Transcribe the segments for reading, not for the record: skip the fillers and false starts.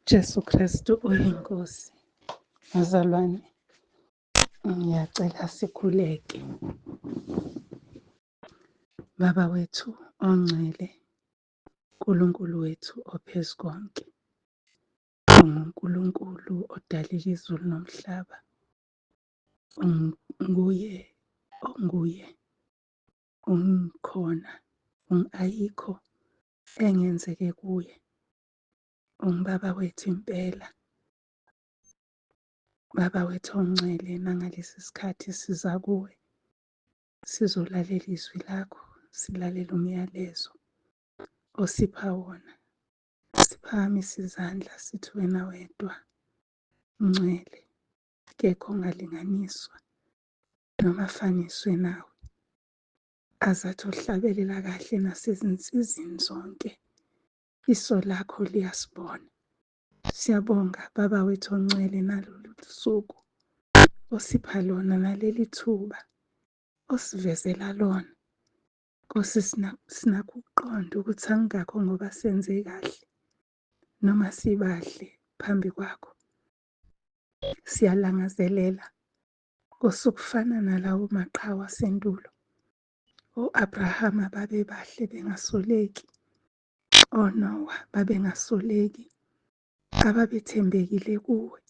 Jesu Kristu uyiNkosi. Bazalwane, ngiyacela sikhuleke. Baba wethu ongcwele, Nkulunkulu wethu ophezu konke, unguNkulunkulu odalile izulu nomhlaba, unguye onguye, ungikhona, ayikho engenzeke kuye. Ungubaba wethu impela. Baba wethu ongcwele, nangalesi sikhathi siza kuwe sizolalela izwi lakho, silalele umyalezo osipha wona. Siphakamise izandla sithi wena wedwa ngcwele, akekho ongalinganiswa noma afaniswe nawe. Azathi ohlabelela kahle nasezinsizini zonke iso lakho liyasibona. Siyabonga Baba wethu ongcwele nalolu suku osipha lona naleli thuba osivezela lona. Nkosi, sinakho ukuqonda ukuthi angingakho ngoba senze kahle noma sibahle phambi kwakho. Siyalangazelela Nkosi ukufana nalawo maqhawe asendulo. O-Abrahama babebahle bengasoleki, oNowa babengasoleki, ababethembekile kuwe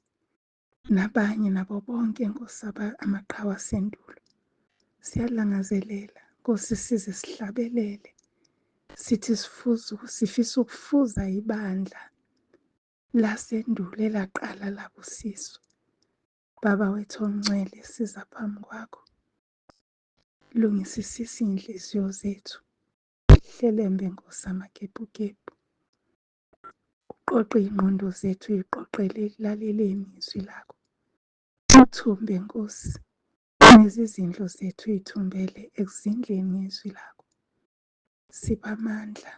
nabanye nabo bonke Nkosi amaqhawe asendulo. Siyalangazelela Nkosi size sihlabelele sithi sifuza sifisa ukufuza ibandla lasendulo elaqala labusiswa. Baba wethu ongcwele, siza phambi kwakho. Lungisisisa iy'nhliziyo zethu. Hlelembe Nkosi amakepukepu. Uqoqe iy'ngqondo zethu uy'qoqele ekulaleleni izwi lakho. Uthumbe Nkosi nezizindlo zethu uy'thumbele ekuzindleni ngezwi lakho. Sipha amandla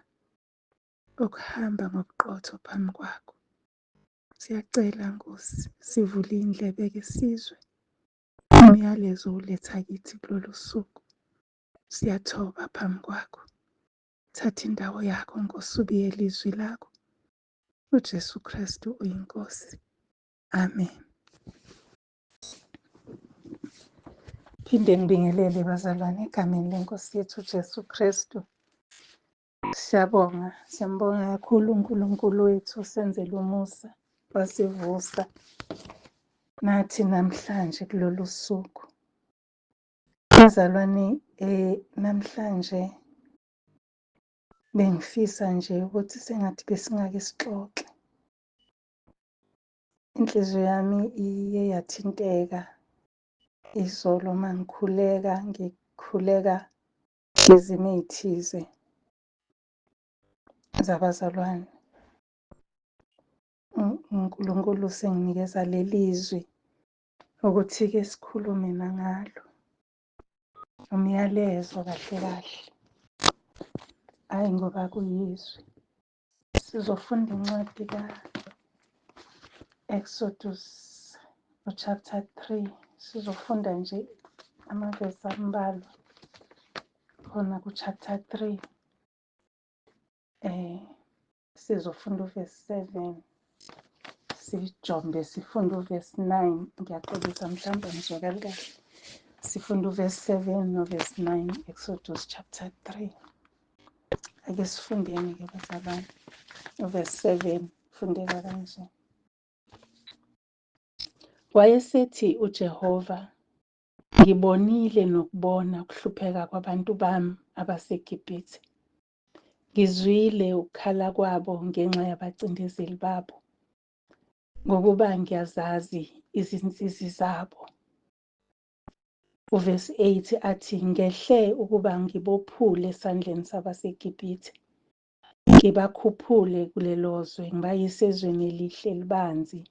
okuhamba ngobuqotho phambi kwakho. Siyacela Nkosi, sivule iy'ndlebe-ke sizwe umyalezo owuletha kithi kulolu suku. Siyathoba phambi kwakho. Thatha indawo yakho Nkosi, ubiyele izwi lakho. UJesu Kristu uyiNkosi. Amen. Phinde ngibingelele bazalwane egameni lenkosi yethu uJesu Kristu. Siyabonga, siyambonga kakhulu uNkulunkulu wethu osenzele umusa wasivusa nathi namhlanje kulolu suku. Bazalwane, namhlanje bengifisa nje ukuthi sengathi besingake sixoxe. Inhliziyo yami iye yathinteka izolo uma ngikhuleka, ngikhuleka ngezimo ey'thize zabazalwane. UNkulunkulu usenginikeza leli zwi ukuthi-ke sikhulume nangalo. Umyalezo kahle kahle. Hhayi ngoba kuyizwi. Sizofunda incwadi ka-Exodus u-chapter 3. Sizofunda nje amavesi ambalwa khona ku-chapter 3. Sizofunda uvesi 7. Sijombe sifunde uvesi 9. Ngiyaxolisa mhlawumbe angizwakali kahle. Sifunda uvesi 7 novesi 9, Exodus chapter 3. Ake sifundeni-ke bazalwane. Uvesi 7 fundeka kanje. Wayesethi uJehova, ngibonile nokubona ukuhlupheka kwabantu bami abaseGibhithe. Ngizwile ukukhala kwabo ngenxa yabacindezeli babo, ngokuba ngiyazazi izinsizi zabo. Uvesi 8 athi, ngehle ukuba ngibophule esandleni sabaseGibhithe, ngibakhuphule kulelo zwe, ngibayise ezweni elihle elibanzi,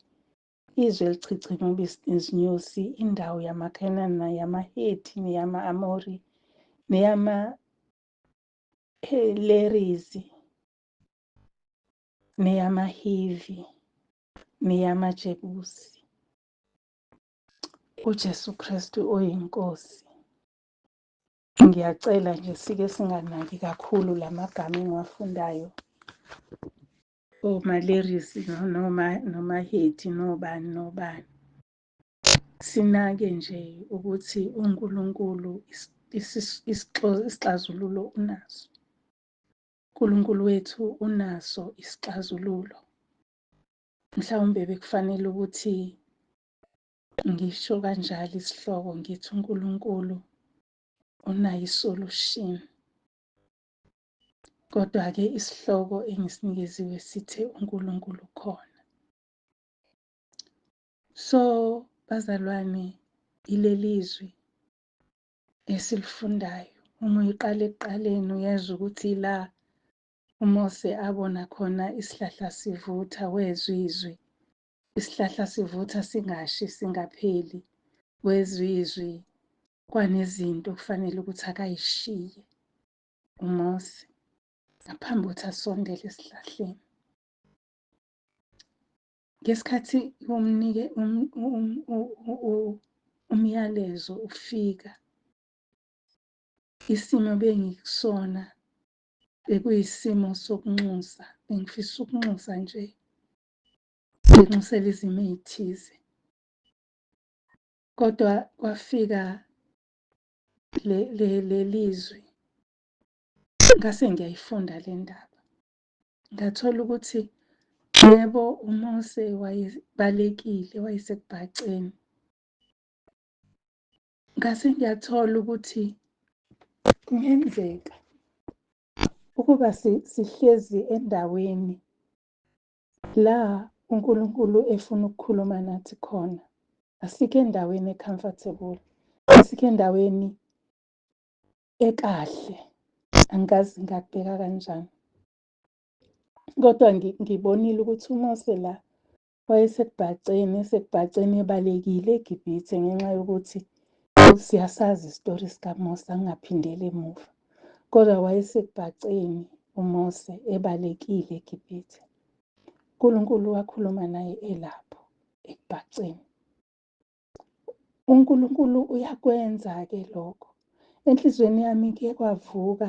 izwe elichichima ubisi nezinyosi, indawo yamaKhenani, yamaHeti, neyama-Amori, neyamaPherezi, neyamaHivi, neyamaJebusi. UJesu Kristu uyiNkosi. Ngiyacela nje sike singanaki kakhulu lamagama engiwafundayo. oMalerisi noma noMaheti nobani nobani. Sinake nje ukuthi uNkulunkulu isixazululo unaso. uNkulunkulu wethu unaso isixazululo. Mhlawumbe bekufanele ukuthi ngisho kanjalo isihloko, ngithi uNkulunkulu unayo isolution. Kodwa-ke isihloko engisinikeziwe sithe uNkulunkulu ukhona. So bazalwane, ilelizwi esilifundayo, uma uyiqala ekuqaleni uyezwa ukuthi la uMose abona khona isihlahla sivutha, wezwa izwi. Isihlahla sivutha singashi singapheli, wezwa izwi. Kwanezinto okufanele ukuthi akayishiye uMose ngaphambi kokuthi asondele esihlahleni. Ngesikhathi umnike umyalezo ufika, isimo bengikusona bekuyisimo sokunxusa, bengifisa ukunxusa nje, nginxusela izimo ey'thize. Kodwa kwafika lelizwi, ngase ngiyayifunda le ndaba, ngathola ukuthi yebo uMose wayebalekile, wayesekubhaceni. Ngase ngiyathola ukuthi kungenzeka ukuba sihlezi endaweni la uNkulunkulu efuna ukukhuluma nathi khona. Asikho endaweni e-comfortable, asikho endaweni ekahle. Angikaze ngakubheka kanjani. Kodwa ngibonile ukuthi uMose la wayesekubhaceni, esekubhaceni ebalekile eGibhithe ngenxa yokuthi siyasazi isitori sikaMose, angingaphindeli emuva. Kodwa wayesekubhaceni uMose ebalekile eGibhithe. uNkulunkulu wakhuluma naye elapho ekubhaceni. uNkulunkulu uyakwenza-ke lokho. Enhliziyweni yami kuye kwavuka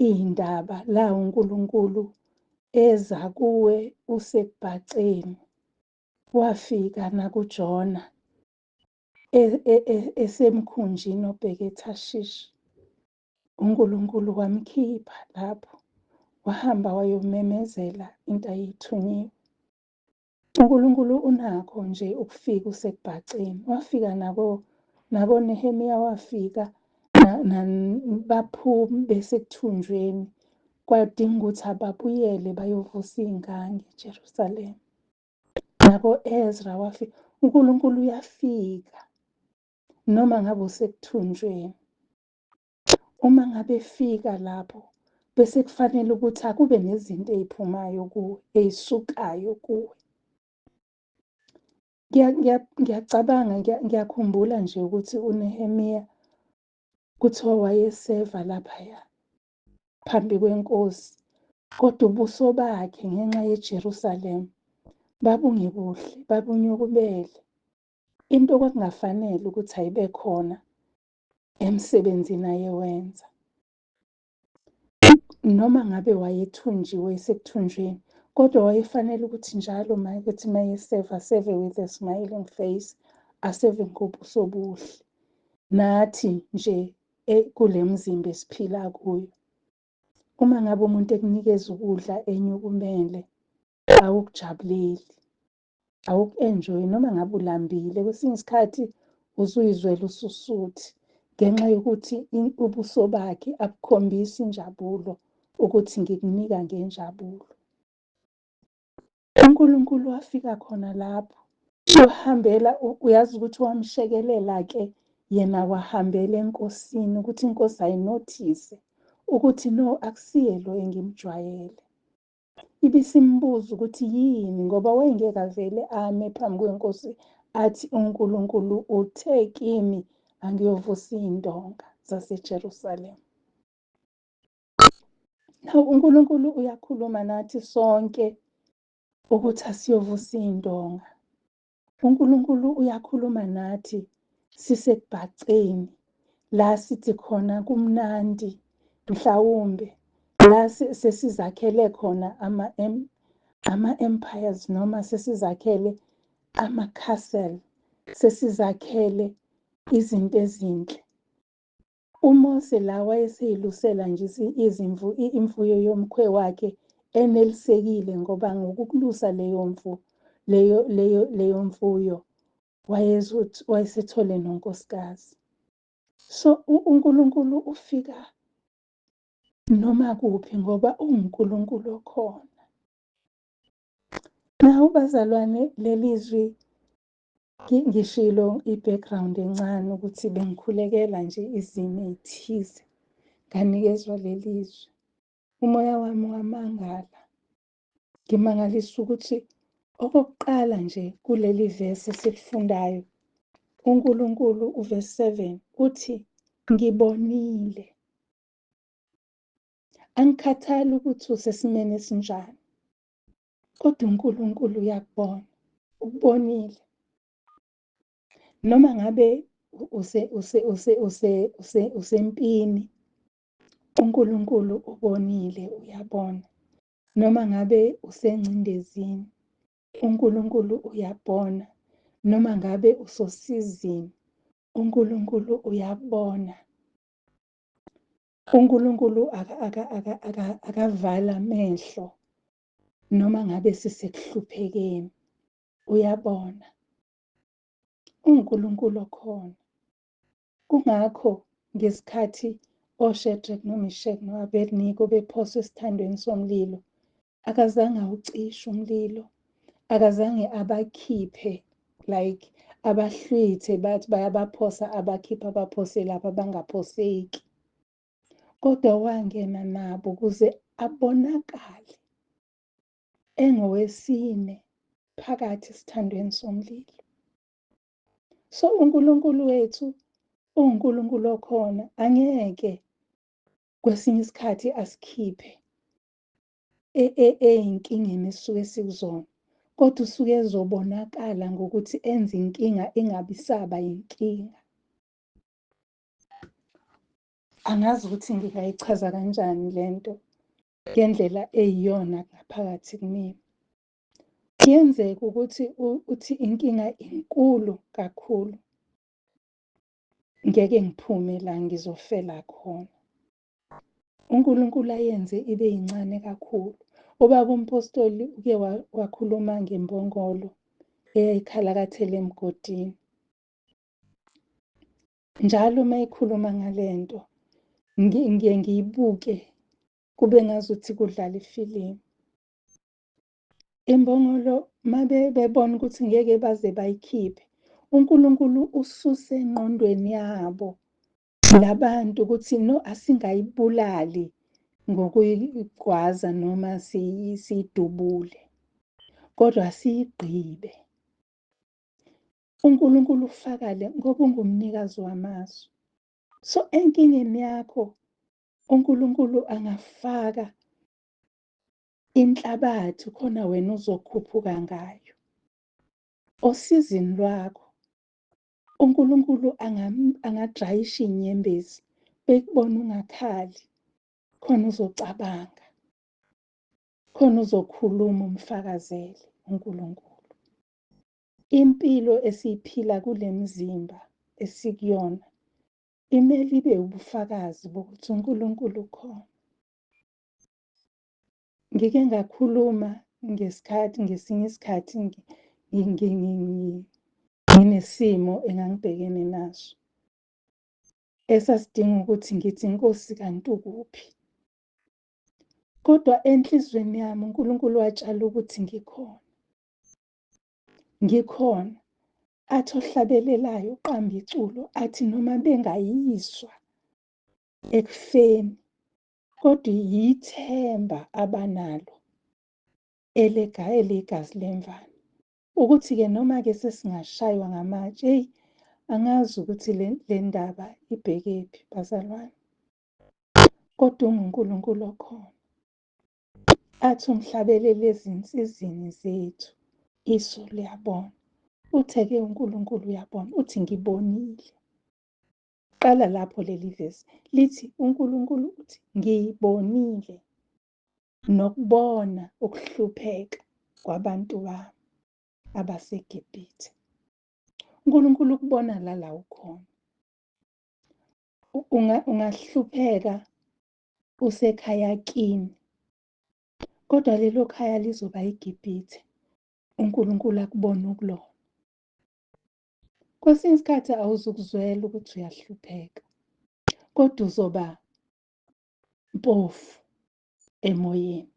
iy'ndaba la uNkulunkulu eza kuwe usekubhaceni. Wafika nakuJona esemkhunjini obheke eThashishi. uNkulunkulu wamkhipha lapho, wahamba wayomemezela into ayithunyiwe. uNkulunkulu unakho nje ukufika usekubhaceni. Wafika nako Nehemiya, wafika baphuma besekuthunjweni, kwadinga ukuthi ababuyele bayovusa iy'ngange eJerusalema. Nako-Ezra wafika. uNkulunkulu uyafika noma ngabe usekuthunjweni. Uma ngabe efika lapho bese kufanele ukuthi akube nezinto ey'phumayo kuwe, ey'sukayo kuwe. Ngiyacabanga, ngiyakhumbula nje ukuthi uNehemiya kuthiwa wayeseva laphaya phambi kwenkosi, kodwa ubuso bakhe ngenxa yeJerusalema babungebuhle, babunyukubele. Into okwakungafanele ukuthi ayibe khona emsebenzini ayewenza. Noma ngabe wayethunjiwe, esekuthunjweni, kodwa wayefanele ukuthi njalo makuthi mayeseva, aseve with a smiling face, aseve ngobuso obuhle. Nathi nje kule mzimba esiphila kuyo, uma ngabe umuntu ekunikeza ukudla enyukumele, awukujabuleli, awuku-enjoy-i noma ngabe ulambile. Kwesinye isikhathi usuyizwela ususuthi ngenxa yokuthi ubuso bakhe abukhombisi injabulo ukuthi ngikunika ngenjabulo. uNkulunkulu wafika khona lapho, wahambela, uyazi ukuthi wamshekelela-ke yena, wahambela enkosini ukuthi inkosi ayinothise ukuthi no, akusiye lo engimjwayele. Ibisimbuza ukuthi yini, ngoba wayengeke avele ame phambi kwenkosi athi uNkulunkulu uthe kimi angiyovusa iy'ndonga zaseJerusalema. Now uNkulunkulu uyakhuluma nathi sonke ukuthi asiyovusa iy'ndonga. uNkulunkulu uyakhuluma nathi sisekubhaceni, la sithi khona kumnandi, mhlawumbe la sesizakhele khona ama Ama-empires noma sesizakhele ama-castle, sesizakhele izinto ezinhle. UMose la wayeseyilusela nje izimvu, imfuyo yomkhwe wakhe, enelisekile ngoba ngokukulusa leyo mfu leyo leyo leyo mfuyo wayesethole nonkosikazi. So uNkulunkulu ufika noma kuphi ngoba uwuNkulunkulu okhona. Nawu bazalwane, leli zwi ngishilo i-background encane ukuthi bengikhulekela nje izimo ey'thize, nganikezwa leli zwi. Umoya wami wamangala. Ngimangalisa ukuthi okokuqala nje kuleli vesi esilifundayo, uNkulunkulu uvesi 7 uthi ngibonile. Angikhathali ukuthi usesimeni esinjani, kodwa uNkulunkulu uyakubona, ukubonile. Noma ngabe usempini, uNkulunkulu ubonile, uyabona. Noma ngabe usengcindezini, uNkulunkulu uyabona. Noma ngabe usosizini, uNkulunkulu uyabona. uNkulunkulu akavala amehlo noma ngabe sisekuhluphekeni, uyabona. UNkulunkulu okhona. Kungakho ngesikhathi oShadrach noMeshach no-Abednego bephoswa esithandweni somlilo, akazange awucishe umlilo, akazange abakhiphe, like abahlwithe bathi bayabaphosa, abakhiphe abaphose lapha bangaphoseki. Kodwa wangena nabo ukuze abonakale engowesine phakathi esithandweni somlilo. So uNkulunkulu wethu uwuNkulunkulu okhona, angeke kwesinye isikhathi asikhiphe ey'nkingeni esisuke sikuzona, kodwa usuke ezobonakala ngokuthi enze inkinga ingabi saba yinkinga. Angazi ukuthi ngingayichaza kanjani lento ngendlela eyiyona ngaphakathi kumina. Kuyenzeka ukuthi uthi inkinga inkulu kakhulu, ngeke ngiphume la, ngizofela khona. uNkulunkulu ayenze ibe yincane kakhulu. Ubaba umpostoli uke wakhuluma ngembongolo eyayikhalakathele emgodini. Njalo uma ekhuluma ngale nto, ngiye ngiyibuke kube ngazuthi kudlala ifilimu. Imbongolo uma bebona ukuthi ngeke baze bayikhiphe, uNkulunkulu ususe engqondweni yabo labantu ukuthi no, asingayibulali ngokuyigwaza noma siyidubule, kodwa siyigqibe. uNkulunkulu ufaka le ngoba ungumnikazi wamazwi. So enkingeni yakho uNkulunkulu angafaka inhlabathi khona wena uzokhuphuka ngayo. Osizini lwakho uNkulunkulu angadrayisha iy'nyembezi bekubona ungakhali, khona uzocabanga, khona uzokhuluma umfakazele uNkulunkulu. Impilo esiyiphila kule mizimba esikuyona imele ibe ubufakazi bokuthi uNkulunkulu ukhona. Ngike ngakhuluma ngesikhathi, ngesinye isikhathi nginesimo engangibhekene naso esasidinga ukuthi ngithi Nkosi kanti ukuphi? Kodwa enhliziyweni yami uNkulunkulu watshala ukuthi ngikhona. Ngikhona. Athi ohlabelelayo uqamba iculo athi noma bengayiswa ekufeni, kodwa yithemba abanalo eligazi lemvana. Ukuthi-ke noma-ke sesingashaywa ngamatshe, eyi angazi ukuthi le ndaba ibhekephi bazalwane, kodwa unguNkulunkulu okhona. Athi umhlabeleli ezinsizini zethu, iso liyabona. Uthe-ke uNkulunkulu uyabona, uthi ngibonile. Qala lapho leli vesi lithi uNkulunkulu uthi ngibonile nokubona ukuhlupheka. kwabantu bami abaseGibhithe. uNkulunkulu ukubona la la ukhona. Ungahlupheka usekhaya kini, kodwa lelo khaya lizoba iGibhithe, uNkulunkulu akubone ukulona. Kwesinye isikhathi awuzukuzwela ukuthi uyahlupheka, kodwa uzoba mpofu emoyeni,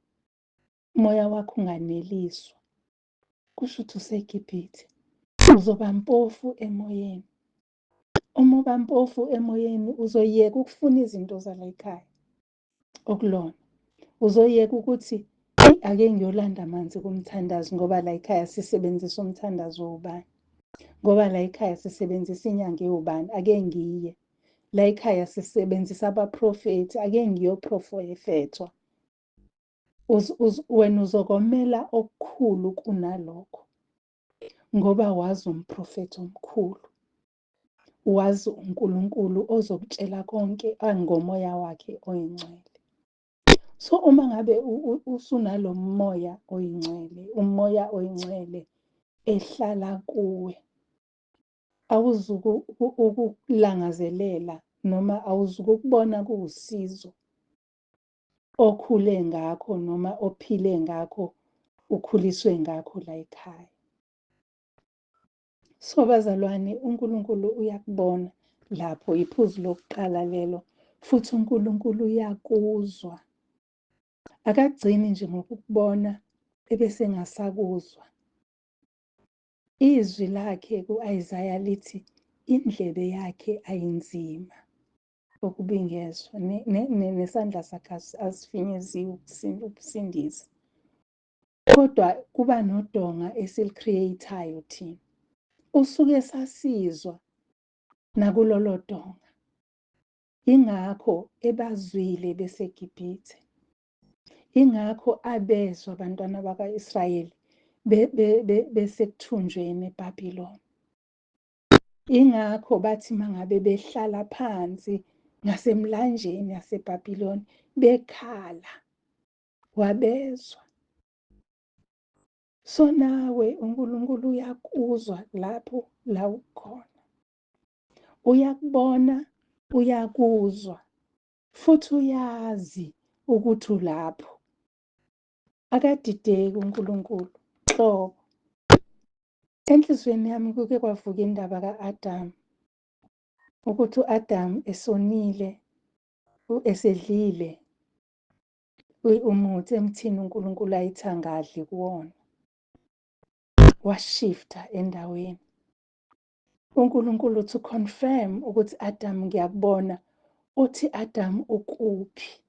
umoya wakho unganeliswa. Kusho ukuthi useGibhithe, uzoba mpofu emoyeni. Uma uba mpofu emoyeni uzoyeka ukufuna izinto zala ekhaya okulona. Uzoyeka ukuthi eyi ake ngiyolanda amanzi kumthandazi ngoba la ekhaya sisebenzisa umthandazo wobani. Ngoba la ekhaya sisebenzisa inyanga ewubani, ake ngiye. La ekhaya sisebenzisa abaprofethi, ake ngiyoprofethwa. Wena uzokomela okukhulu kunalokho ngoba wazi umprofethi omkhulu. Wazi uNkulunkulu ozokutshela konke angomoya wakhe oyingcwele. So uma ngabe usunalo moya oyingcwele, umoya oyingcwele ehlala kuwe, awuzukulangazelela noma awuzukukubona kuwusizo okhule ngakho noma ophile ngakho, ukhuliswe ngakho la ekhaya. So bazalwane, uNkulunkulu uyakubona lapho, iphuzu lokuqala lelo, futhi uNkulunkulu uyakuzwa. Akagcini nje ngokukubona ebese engasakuzwa. Izwi lakhe ku-Isaya lithi indlebe yakhe ayinzima ukubingezwa, nesandla sakhe asifinyeziwe ukusindisa. Kodwa kuba nodonga esilicreate-ayo thina. Usuke sasizwa nakulolo donga. Ingakho ebazwile beseGibhithe. Ingakho abezwa abantwana bakwa-Israyeli besekuthunjweni eBhabhiloni. Ingakho bathi mangabe behlala phansi ngasemlanjeni yaseBhabhiloni bekhala, wabezwa. So nawe uNkulunkulu uyakuzwa lapho la ukhona. Uyakubona, uyakuzwa, futhi uyazi ukuthi ulapho. Akadideki uNkulunkulu nhlobo. Enhliziyweni yami kuke kwavuka indaba ka-Adam, ukuthi u-Adam esonile, esedlile umuthi emthini uNkulunkulu ayithi angadli kuwona, washifta endaweni. uNkulunkulu to confirm ukuthi Adam ngiyakubona, uthi Adam ukuphi?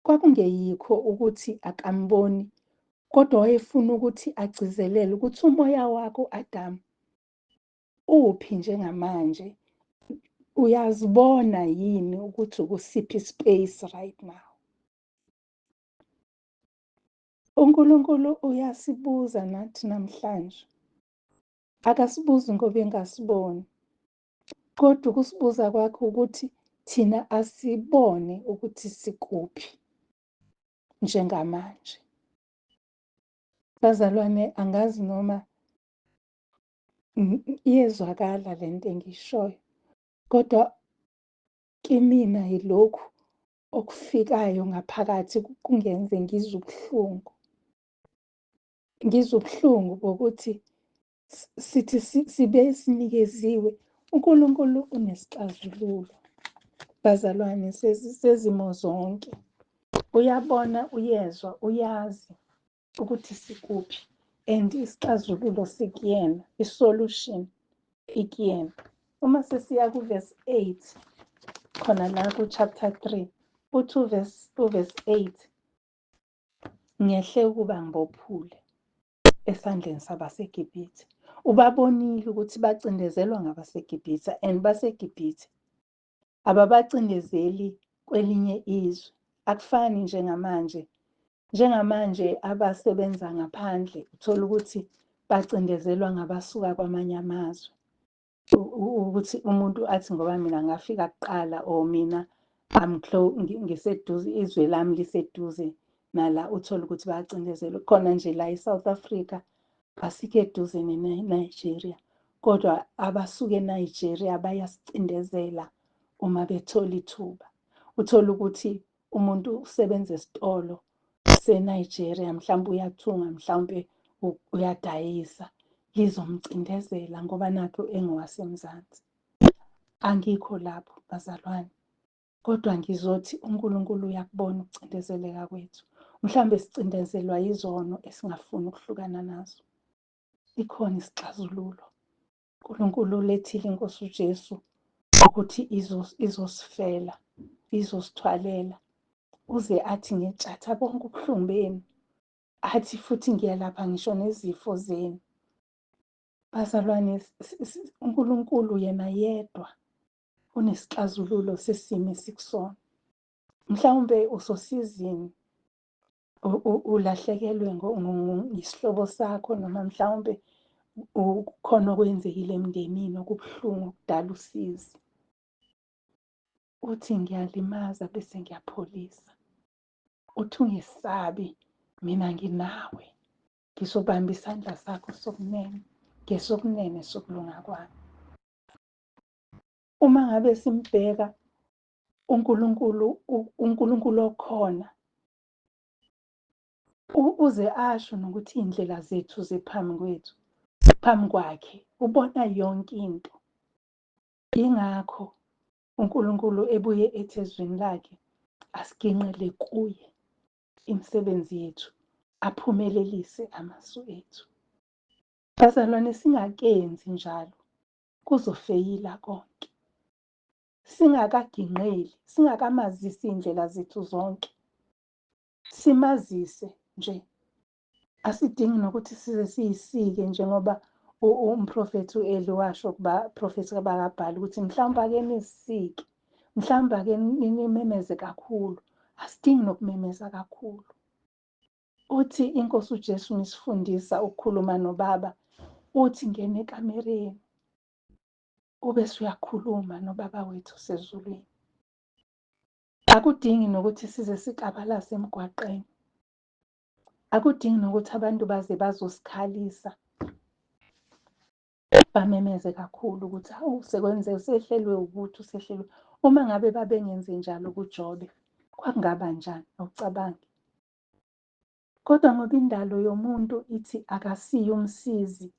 Kwakungeyikho ukuthi akamboni, kodwa wayefuna ukuthi agcizelele ukuthi umoya wakho Adam uphi njengamanje, uyazibona yini ukuthi ukusiphi space right now. uNkulunkulu uyasibuza nathi namhlanje. Akasibuzi ngoba engasiboni, kodwa ukusibuza kwakhe ukuthi thina asibone ukuthi sikuphi njengamanje. Bazalwane, angazi noma iyezwakala lento engiyishoyo, kodwa kimina yilokhu okufikayo ngaphakathi kungenze ngizwe ubuhlungu. Ngizwe ubuhlungu bokuthi sithi sibe sinikeziwe. uNkulunkulu unesixazululo bazalwane sezimo zonke. Uyabona, uyezwa, uyazi ukuthi sikuphi and isixazululo sikuyena, isolution ikuyena. Uma sesiya kuverse 8 khona la ku-chapter 3, uthi uverse 8, ngehle ukuba ngibophule esandleni sabaseGibhithe. Ubabonile ukuthi bacindezelwa ngabaseGibhithe and baseGibhithe ababacindezeli kwelinye izwe. Akufani njengamanje. Njengamanje abasebenza ngaphandle uthola ukuthi bacindezelwa ngabasuka kwamanye amazwe. Ukuthi umuntu athi ngoba mina ngafika kuqala or mina I'm ngiseduze, izwe lami liseduze Nala uthole ukuthi bayacindezelwa. Khona nje la e-South Africa asikho eduze ne-Nigeria, kodwa abasuke eNigeria bayasicindezela uma bethola ithuba. Uthole ukuthi umuntu usebenza esitolo seNigeria, mhlawumbe uyathunga, mhlawumbe uyadayisa, lizomcindezela ngoba nakhu engowaseMzansi. Angikho lapho bazalwane, kodwa ngizothi uNkulunkulu uyakubona ukucindezeleka kwethu. Mhlawumbe sicindezelwa yizono esingafuni ukuhlukana nazo. Ikhona isixazululo. uNkulunkulu ulethile iNkosi uJesu ukuthi izosifela, izosithwalela. Uze athi ngetshatha bonke ubuhlungu benu, athi futhi ngiyalapha ngisho nezifo zenu. Bazalwane, uNkulunkulu yena yedwa unesixazululo sesimo esikusona. Mhlawumbe usosizini, ulahlekelwe isihlobo sakho, noma mhlawumbe kukhona okwenzekile emndenini okubuhlungu okudala usizi. Uthi ngiyalimaza bese ngiyapholisa. Uthi ungesabi, mina nginawe. Ngizobamba isandla sakho sokunene, ngesokunene sokulunga kwami. Uma ngabe simbheka uNkulunkulu, uNkulunkulu okhona, uze asho nokuthi iy'ndlela zethu ziphambi kwethu, phambi kwakhe, ubona yonke into. Yingakho uNkulunkulu ebuye ethi ezwini lakhe asiginqele kuye imisebenzi yethu, aphumelelise amasu ethu. Bazalwane, singakenzi njalo kuzofeyila konke. Singakaginqeli, singakamazisi iy'ndlela zethu zonke, simazise nje. Asidingi nokuthi size siyisike njengoba umprofethi u-Eli washo kubaprofethi bakaBhali ukuthi mhlawumbe ake nisike, mhlawumbe ake nimemeze kakhulu. Asidingi nokumemeza kakhulu. Uthi iNkosi uJesu nisifundisa ukukhuluma noBaba, uthi ngena ekamereni ubese uyakhuluma noBaba wethu osezulwini. Akudingi nokuthi size sikabalase emgwaqeni. Akudingi nokuthi abantu baze bazosikhalisa, bamemeze kakhulu ukuthi hawu sekwenze usehlelwe ukuthi usehlelwe. Uma ngabe babengenze njalo kuJobe, kwakungaba njani? Awucabangi? Kodwa ngoba indalo yomuntu ithi akasiye umsizi,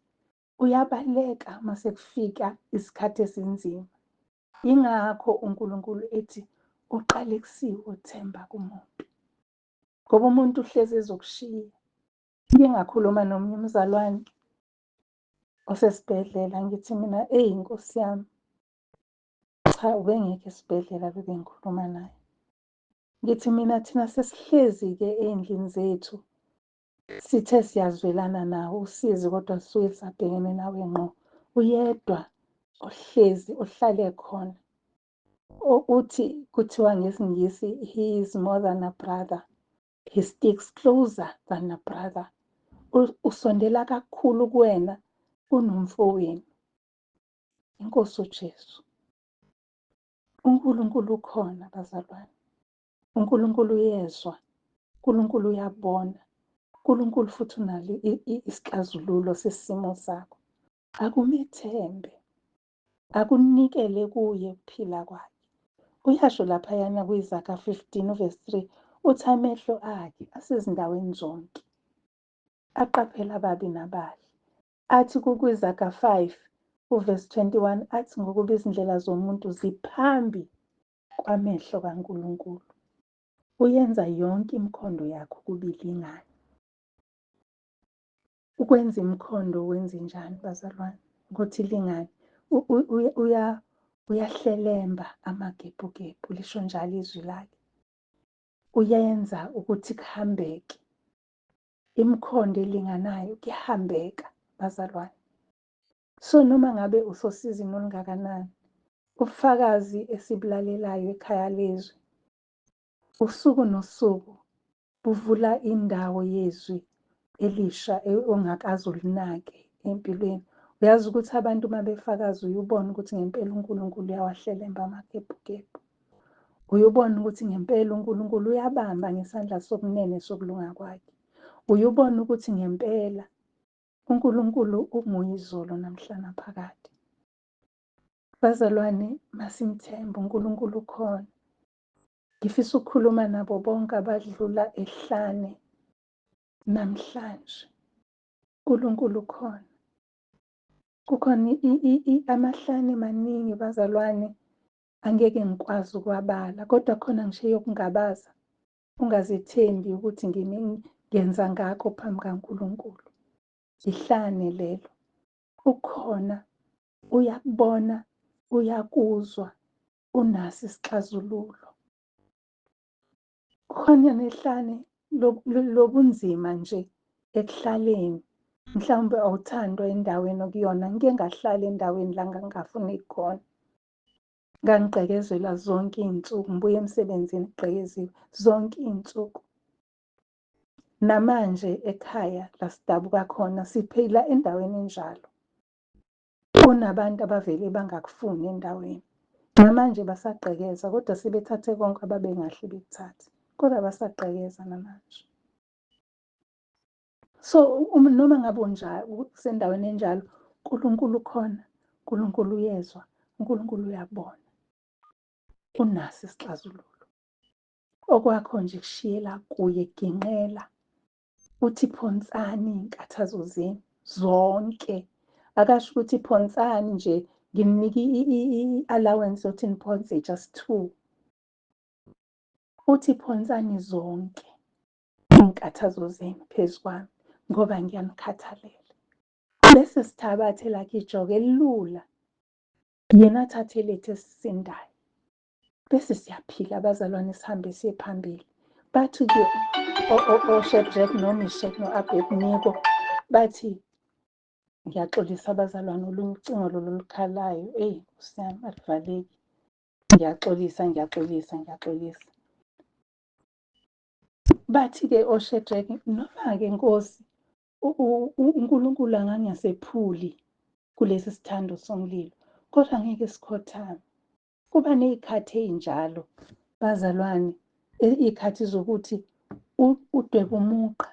uyabaleka uma sekufika isikhathi esinzima. Yingakho uNkulunkulu ethi uqalekisiwe uthemba kumuntu, ngoba umuntu uhlezi ezokushiya. Ngike ngakhuluma nomunye umzalwane osesibhedlela, ngithi mina, eyi Nkosi yami, cha ubengekho esibhedlela bebengikhuluma naye. Ngithi mina thina sesihlezi-ke ey'ndlini zethu, sithe siyazwelana nawo usizi kodwa sisuke sisabhekene nawe ngqo. Uyedwa ohlezi ohlale khona. Uthi kuthiwa ngesiNgisi he is more than a brother. He sticks closer than a brother. Usondela kakhulu kuwena kunomfowenu. Inkosi uJesu. uNkulunkulu ukhona bazalwane. uNkulunkulu uyezwa, uNkulunkulu uyabona, uNkulunkulu futhi unalo isixazululo sesimo sakho. Akumethembe, akunikele kuye ukuphila kwakhe. Uyasho laphayana kwiZaga 15 uverse 3, uthi amehlo akhe asezindaweni zonke, aqaphela ababi nabahle. Athi kukwiZaga 5 uverse 21, athi ngokuba izindlela zomuntu ziphambi kwamehlo kaNkulunkulu. Uyenza yonke imikhondo yakho ukuba ilingane. Ukwenza imikhondo wenze njani bazalwane ukuthi ilingane? Uyahlelemba amagebhugebhu, lisho njalo izwi lakhe. Uyenza ukuthi kuhambeke. Imikhondo elinganayo kuyahambeka bazalwane. So noma ngabe usosizini olungakanani, ubufakazi esibulalelayo ekhaya lezwi usuku nosuku buvula indawo yezwi elisha ongakaze ulinake empilweni. Uyazi ukuthi abantu uma befakaza uye ubone ukuthi ngempela uNkulunkulu uyawahlelemba amagebhugebhu. Uyubona ukuthi ngempela uNkulunkulu uyabamba ngesandla sokunene sokulunga kwakhe. Uyubona ukuthi ngempela uNkulunkulu unguye izolo namhla naphakade. Bazalwane, masimthembe uNkulunkulu ukhona. Ngifisa ukukhuluma nabo bonke abadlula ehlane namhlanje. uNkulunkulu ukhona. Kukhona amahlane maningi bazalwane, angeke ngikwazi ukuwabala, kodwa khona ngisho yokungabaza, ungazethembi ukuthi ngenza ngakho phambi kaNkulunkulu. Ihlane lelo. Ukhona, uyakubona, uyakuzwa, unaso isixazululo. Kukhona nehlane lobunzima nje ekuhlaleni. Mhlawumbe awuthandwa endaweni okuyona. Ngike ngahlala endaweni la ngangingafuneki khona. Ngangigqekezelwa zonke iy'nsuku, ngibuya emsebenzini kugqekeziwe zonke iy'nsuku. Namanje ekhaya la sidabuka khona siphila endaweni enjalo. Kunabantu abavele bangakufuni endaweni. Namanje basagqekeza kodwa sebethathe konke ababengahle bekuthathe. Kodwa basagqekeza namanje. So noma ngabe unjalo, usendaweni enjalo, uNkulunkulu ukhona, uNkulunkulu uyezwa, uNkulunkulu uyabona. Unaso isixazululo. Okwakho nje kushiyela kuye, ginqela. Uthi phonsani iy'nkathazo zenu zonke. Akasho ukuthi phonsani nje, nginika i-allowance yokuthi niphonse just 2. Uthi phonsani zonke iy'nkathazo zenu phezu kwami ngoba ngiyanikhathalela. Bese sithabathe lakhe ijoka elilula, yena athathe lethu esisindayo. Bese siyaphila abazalwane, sihambe siye phambili. Bathi-ke oShadrach noMeshach no-Abednego bathi, ngiyaxolisa abazalwane, olunye ucingo lolu olukhalayo, eyi Nkosi yami aluvaleki. Ngiyaxolisa, ngiyaxolisa, ngiyaxolisa. Bathi-ke oShadrach, noma-ke Nkosi, uNkulunkulu angangasephuli kulesi sithando somlilo, kodwa ngeke sikhothame. Kuba ney'khathi ey'njalo bazalwane, iy'khathi zokuthi udwebe umugqa,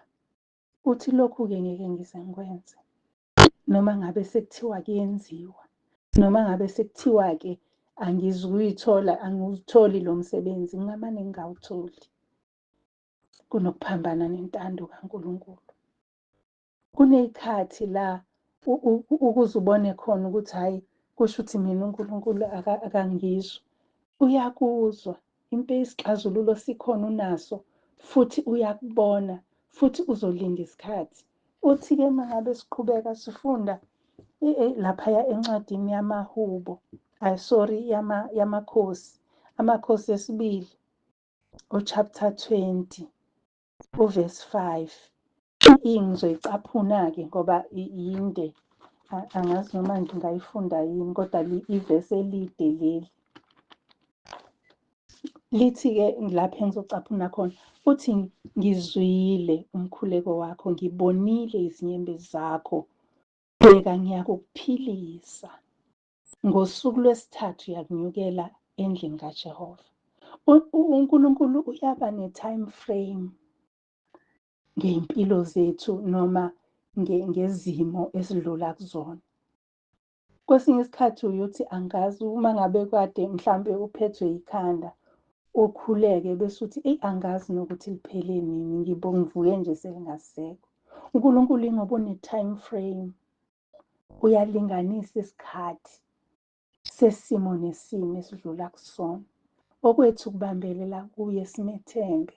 uthi lokhu-ke ngeke ngize ngikwenze. Noma ngabe sekuthiwa kuyenziwa, noma ngabe sekuthiwa-ke angizukuyithola, angiwutholi lo msebenzi, ngingamane ngingawutholi. Kunokuphambana nentando kaNkulunkulu. Kuney'khathi la ukuze ubone khona ukuthi hhayi, kusho ukuthi mina uNkulunkulu akangizwa. Uyakuzwa, impela isixazululo sikhona unaso, futhi uyakubona, futhi uzolinda isikhathi. Uthi-ke uma ngabe siqhubeka sifunda laphaya encwadini yamaHubo, ay sorry, yamaKhosi, Amakhosi esibili, uchapter 20, uverse 5. Ngizoyicaphuna-ke ngoba yinde, angazi noma ngingayifunda yini, kodwa ivesi elide leli. Lithi-ke lapho engizocaphuna khona, uthi ngizwile umkhuleko wakho, ngibonile izinyembezi zakho, bheka ngiyakukuphilisa. Ngosuku lwesithathu uyakunyukela endlini kaJehova. uNkulunkulu uyaba ne-time frame ngey'mpilo zethu noma ngezimo esidlula kuzona. Kwesinye isikhathi uyothi angazi, uma ngabe kade mhlampe uphethwe yikhanda, ukhuleke bese uthi eyi angazi nokuthi liphele nini, ngivuke nje selingasekho. uNkulunkulu ingoba une-time frame, uyalinganisa isikhathi sesimo nesimo esidlula kusona. Okwethu ukubambelela kuye simethembe,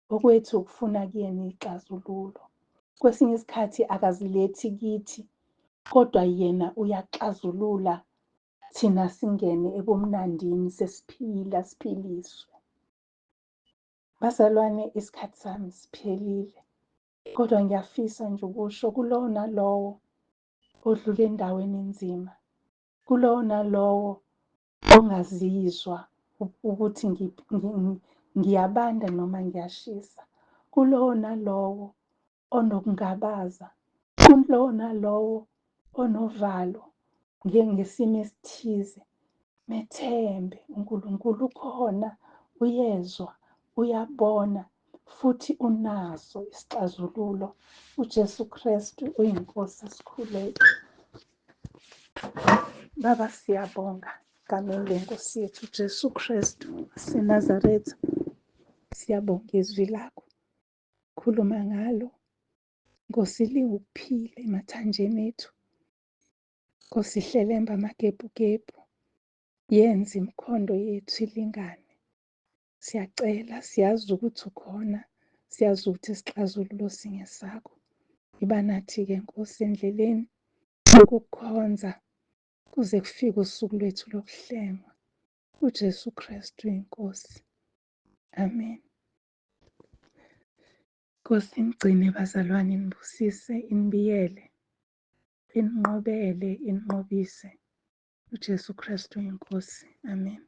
okwethu ukufuna kuyena ixazululo. Kwesinye isikhathi akazilethi kithi, kodwa yena uyaxazulula, thina singene ebumnandini sesiphila, siphiliswe. Bazalwane, isikhathi sami siphelile, kodwa ngiyafisa nje ukusho kulowo nalowo odlula endaweni enzima, kulowo nalowo ongazizwa ukuthi ngiyabanda noma ngiyashisa, kulowo nalowo onokungabaza, kulowo nalowo onovalo ngesimo esithize, methembe uNkulunkulu ukhona, Uyezwa, uyabona futhi unaso isixazululo. UJesu Kristu uyiNkosi, asikhuleke. Baba, siyabonga egameni leNkosi yethu uJesu Kristu waseNazaretha. Siyabonga izwi lakho, khuluma ngalo. Nkosi, liwukuphila emathanjeni ethu. Nkosi, hlelemba amagebhugebhu, yenza imikhondo yethu ilingane. Siyacela, siyazi ukuthi ukhona, siyazi ukuthi isixazululo singesakho. Iba nathi-ke Nkosi endleleni yokukukhonza kuze kufike usuku lwethu lokuhlengwa. UJesu Kristu iNkosi. Amen. Nkosi inigcine bazalwane, inibusise, inibiyele, ininqobele, ininqobise. UJesu Kristu iNkosi. Amen.